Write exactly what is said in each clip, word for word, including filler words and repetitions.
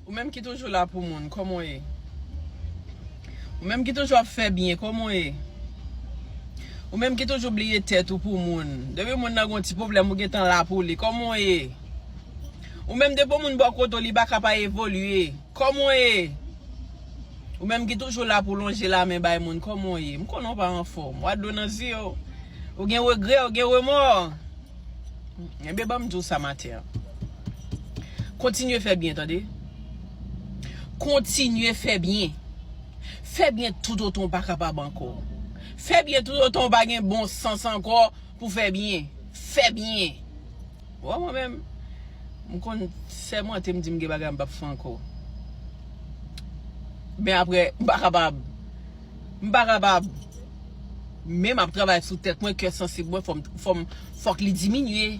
Ou menm ki toujou la pou moun, kòman w ye? Ou menm ki toujou ap fè byen, kòman w ye? Ou menm ki toujou bliye tèt ou pou moun. Depi moun nan gon ti pwoblèm, ou gentan la pou li, kòman w ye? Ou menm depi yon moun bò kote w, li pa ka pa evolye, kòman w ye? Ou menm ki toujou la pou lonje lamen bay moun, kòman w ye? M konnen w pa anfòm, w a dlo nan zye w. Ou gen regrè, ou gen remò. Enben, ban m di w sa maten an. Kontinye fè byen, tande. Kontinye fè byen. Fè byen toutotan w pa kapab ankò. Fè byen toutotan w pa gen bon sans ankò pou fè byen. Fè byen. Bon, mwen menm, m konn sèmante, m di m gen bagay m p ap fè ankò. Men apre, m pa kapab. M pa kapab. Men m ap travay sou tèt mwen, kè sansib mwen, fò m, fò m, fòk li diminye.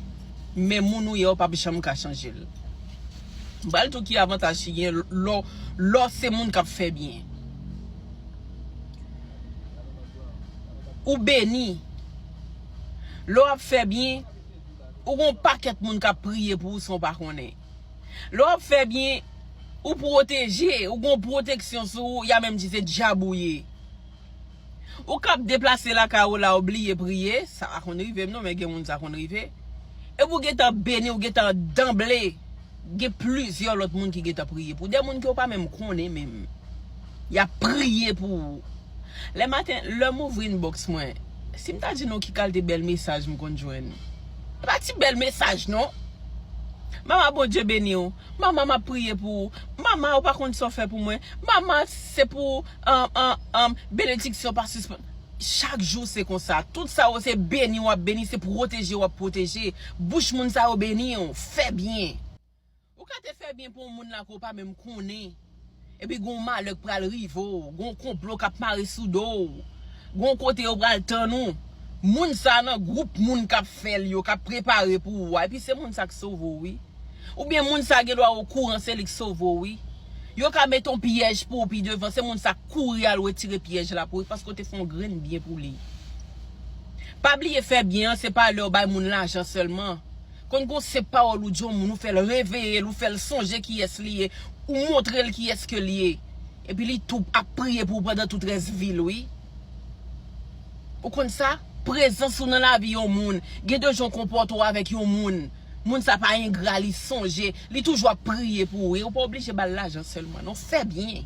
Men moun ou ye, ou p ap janm ka chanje l. M pral di w ki avantaj ki gen lè, lè w se moun k ap fè byen. Ou beni. Lè w ap fè byen, ou gon pakèt moun k ap priye pou ou san w pa konnen. Lè w ap fè byen, ou pwoteje, ou gon pwoteksyon sou ou, y a menm di se dyab ou ye. Ou k ap deplase lakay ou la, ou bliye priye, sa pa konn rive m non, men gen moun sa konn rive. Epi ou gentan beni, ou gentan danble, gen plizyè lòt moun ki gentan priye pou ou. De moun ke w pa menm konnen menm. Y ap priye pou ou. Lè maten, lè m ouvri inbox mwen, si m ta di nou ki kalte bèl mesaj m konn jwenn. E pa ti bèl mesaj non. Mama, Bondye beni w. Mama, m ap priye pou ou. Mama, ou pa konn sa w fè pou mwen. Mama, se pou, um, um, um, benediksyon pa sispann. Chak jou se konsa. Tout sa yo se beni w ap beni, se pwoteje w ap pwoteje. Bouch moun sa yo beni w. Fè byen. Ou ka te fè byen pou yon moun la ke w pa menm konnen. Epi gon malè k pral rive w, gon konplo k ap mare sou do w, gon kote yo pral tann ou. Moun sa nan gwoup moun k ap fè l yo, k ap prepare pou ou a, epi se moun sa k sove w wi. Oubyen moun sa gen dwa okouran se li k sove w wi. Yo ka mete yon pyèj pou ou pi devan, se moun sa k kouri al retire pyèj la pou ou, paske w te fè yon grenn byen pou li. Pa bliye fè byen an, se pa lè w bay moun lajan sèlman. Konn gon senp pawòl ou di yon moun, ou fè l reveye l, ou fè l sonje kiyès li ye, ou montre l kiyès ke l ye. Epi li tou ap priye pou ou pandan tout rès vi l wi. Ou konn sa? Prezans ou nan lavi yon moun, gen de jan w konpòte w avèk yon moun. Moun sa pa engra, li sonje, li toujou ap priye pou ou. E ou pa oblije ba l lajan sèlman non, fè byen.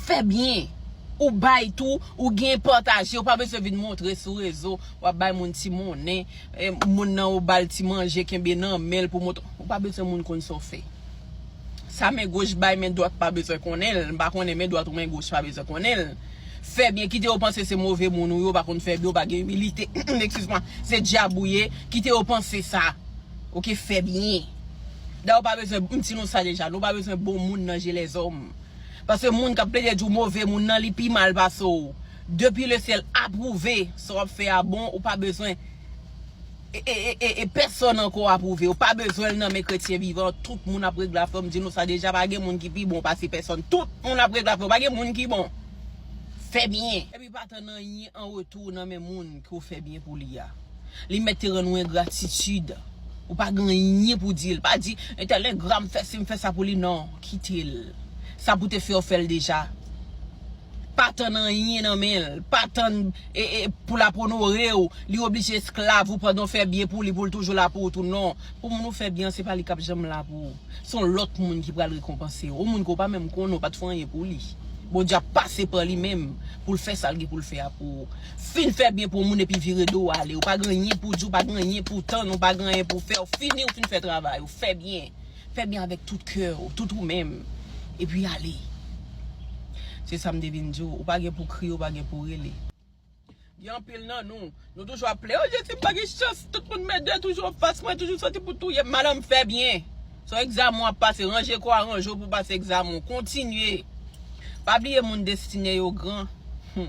Fè byen. Ou bay tou, ou gen pataje, ou pa bezwen vin montre sou rezo, w ap bay moun ti monnen, e, moun nan ou ba l ti manje, kenbe nan men l pou montre. Ou pa bezwen moun konn sa w fè. Sa men goch bay, men dwat pa bezwen konnen l. M pa konnen men dwat ou men goch pa bezwen konnen l. Fè byen, kite yo panse se move moun ou ye, ou pa konn fè byen, ou pa gen imilite. Excuse-moi, se dyab ou ye, kite yo panse sa. Oke, fè byen. Dayè ou pa bezwen, m di nou sa deja, nou pa bezwen bon moun nan je lèzòm. Paske moun k ap plede di w move moun nan, li pi mal pase w. Depi lesyèl apwouve sa w ap fè a bon, ou pa bezwen e, e, e, e, e pèsonn ankò apwouve. Ou pa bezwen l nan men kretyen vivan. Tout moun ap regle afè w. M di nou sa deja, pa gen moun ki pi bon pase pèsonn. Tout moun ap regle afè w. Pa gen moun ki bon. Fè byen. Epi pa tann anyen an retou nan men moun ke w fè byen pou li a. Li mèt te rann ou engratitid. Ou pa gen anyen pou di l. Pa di, entèl engra, m fè si, m fè sa pou li. Non, kite l. Sa pou te fè, w fè l deja. Pa tann anyen nan men l. Pa tann e, e, pou l ap onore w. Li oblije esklav ou pandan w fè byen pou li, pou l toujou la pou ou tou. Non. Pou moun ou fè byen, se pa li k ap janm la pou ou. Se yon lòt moun ki pral rekonpanse w. Yon moun ke w pa menm konnen, w pa t fè anyen pou li. Bondye ap pase pa li menm pou l fè sa l gen pou l fè a pou ou. Fin fè byen pou yon moun epi vire do w ale. Ou pa gen anyen pou di, ou pa gen anyen pou tann, ou pa gen anyen pou fè. Ou fini, ou fin fè travay ou. Fè byen. Fè byen avèk tout kè w, tout ou menm. Epi ale. Se sa m te vin di w. Ou pa gen pou kriye, ou pa gen pou rele. Gen anpil nan nou, nou toujou ap plede, o Jezi, m pa gen chans, tout moun mèt dèyè toujou anfas mwen, toujou soti pou touye m. Madanm, fè byen. Se yon egzamen w ap pase, ranje kò a, ranje w pou w pase egzamen w. Kontinye. Pa bliye moun destine yo gran. Hmm.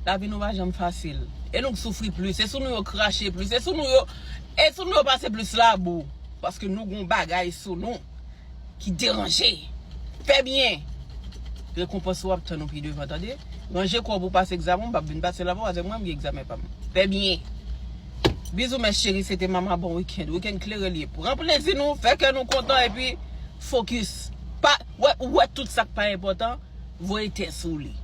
Lavi nou pa janm fasil. E nou k soufri plis, e sou nou yo krache plis, e sou nou yo, e sou nou yo pase plis labou. Paske nou gon bagay sou nou ki deranje. Fè byen. Rekonpans ou ap tann ou pi devan, tande. Ranje kò w pou w pase egzamen w, m p ap vin pase la pou w, paske mwen, m gen egzamen pa m. Fè byen. Bizou, mes chéris, se te Mama, bon weekend. Weekend klere l ye. Pran plezi nou, fè kè nou kontan, epi Focus. Pa, wè, ou wè tout sa k pa enpòtan, voye tè sou li.